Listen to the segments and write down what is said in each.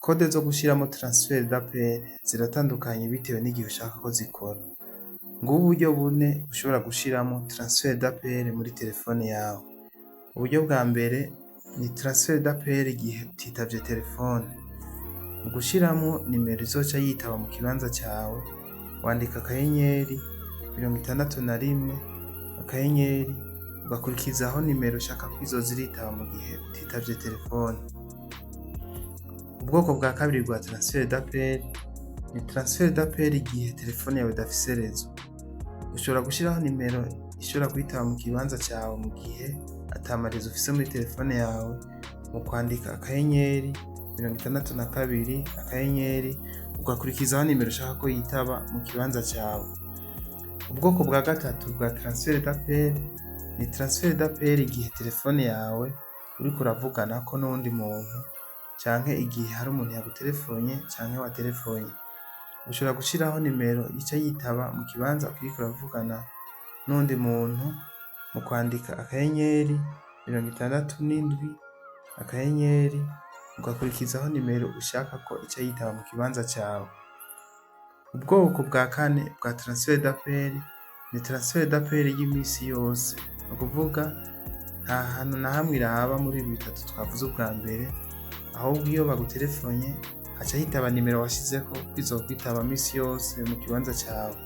Code zo gushiramwo transfert d'appel ziratandukanye bitewe n'igihe ushaka ko zikora. Ngubu uburyo bune ushobora gushiramwo transfert d'appel muri telefone yawe. Uburyo bwa mbere ni transfert d'appel igihe utitavye telefone. Mu gushiramwo nimero izoca yitaba mu kibanza cawe, wandika *61 akanyenyeri, ugakurikizaho nimero ushaka ko izoza iritaba mu gihe utitavye telefone. Ubwoko bwa kabiri bwa transfert d'appel ni transfert d'appel igihe telefone yawe idafise réseau. Ushobora gushiraho nimero ishobora kwitaba mu kibanza cawe mu gihe ata ma réseau ufise muri telefone yawe, mu kwandika *62 akanyenyeri, ugakurikizaho nimero ushaka ko yitaba mu kibanza cawe. Ubwoko bwa gatatu bwa transfert d'appel ni transfert d'appel igihe telefone yawe uriko uravuganako n'uwundi muntu canke igihe hari umuntu yaguterefonye canke waterefonye. Ushobora gushiraho nimero ica yitaba mu kibanza uriko uravugana n'uwundi muntu mu kwandika *67 akanyenyeri, ugakurikizaho nimero ushaka ko ica yitaba mu kibanza cawe. Ubwoko bwa kane bwa transfert d'appel ni transfert d'appel y'imisi yose, ni ukuvuga nta hantu na hamwe iraba muri ibi bitatu twavuze ubwa mbere, ahubwo iyo baguterefonye haca hitaba nimero washizeko ko izokwitaba misi yose mu kibanza cawe.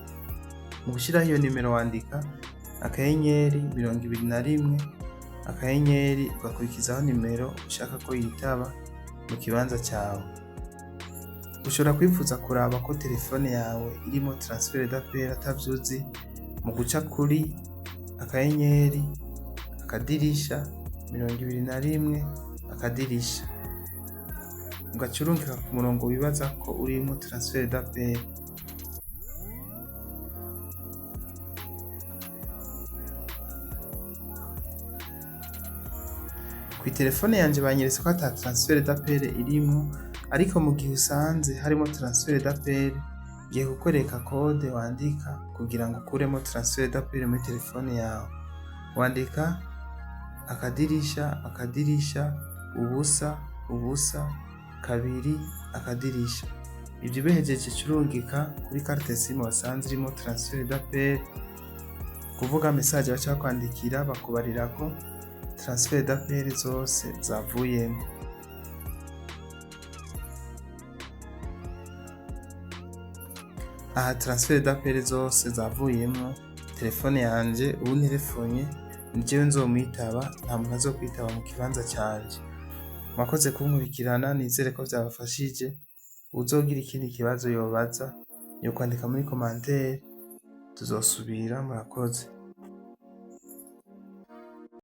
Mu gushiraho iyo nimero wandika *21 akanyenyeri, ugakurikizaho nimero ushaka ko yitaba mu kibanza cawe. Ushobora kwipfuza kuraba ko telefone yawe irimwo transfert d'appel atavyo uzi, mu guca kuri *#21 akadirisha, ugaca urungika ku murongo wibaza ko urimwo transfert d'appel. Kw'iterefone yanje banyeretse ko ata transfert d'appel irimwo, ariko mu gihe usanze harimwo transfert d'appel, ngiye kukwereka code wandika kugira ngo ukuremwo transfert d'appel muri telefone yawe. Wandika akadirisha akadirisha ubusa ubusa kabiri akadirisha. Ivyo ubihejeje uca urungika kuri carte sim wasanze irimwo transfert d'appel, kuvuga message baca bakwandikira bakubarira ko transfert d'appel zose zavuyemwo. Aha transfert d'appel zose zavuyemwo, telefone yanje uwunterefonye ni jewe nzomwitaba, nta muntu azokwitaba mu kibanza canje. Mwakoze kunkurikirana, nizere ko vyabafashije. Uwuzogira ikindi kibazo yobaza, yokwandika muri commentaire, tuzosubira. Murakoze.